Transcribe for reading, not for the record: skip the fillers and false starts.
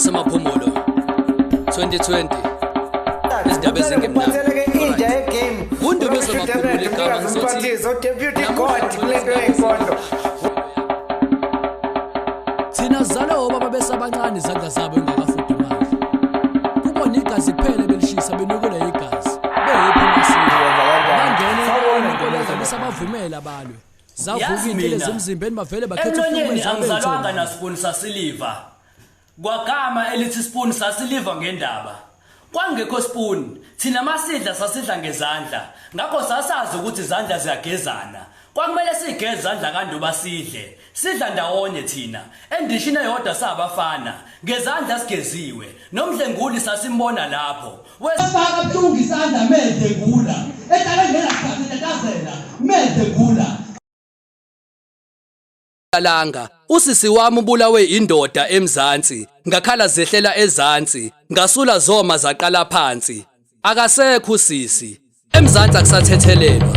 Ndumiso Maphumulo 2020 Izindaba ezingemnandi. Uphatheleke inja yegame. Undumiso Maphumulo igama ngizothi Umphathiso deputy god kule nto yenkondlo. Thina sizalwe obaba besabancane izandla zabo engakafudumali. Kubona igazi kuphela belishisa benukela igazi. Behuphi masiko. Bangene Sawubona, inkolelo Ndumiso. besabavumela balwe. Zavuka Yazi iy'ntela mina, zemzimbeni bavele bakhetha Emlonyeni ukuhlukumeza angizalwanga abethu. nasipuni sasiliva. Kwagama elithi spoon sasiliva ngendaba. Kwangekho spoon, thina masidla sasidla ngezandla. Ngakho sasazi ukuthi izandla ziyagezana. Kwakumele sigeze izandla kanduba sidle. Sidla ndawonye thina. Endishini eyodwa sabafana. Ngezandla sigeziwe. Nomdlenguli sasimbona lapho. Faka buhlungu isandla medlengula. Ehlale ngenasikhathi etatazela medlengula. Langa usisi wami ubulawe indoda eMzansi ngakhala zehlela ezansi ngasula zoma zaqala phansi akasekho usisi eMzansi akusathethelelwa.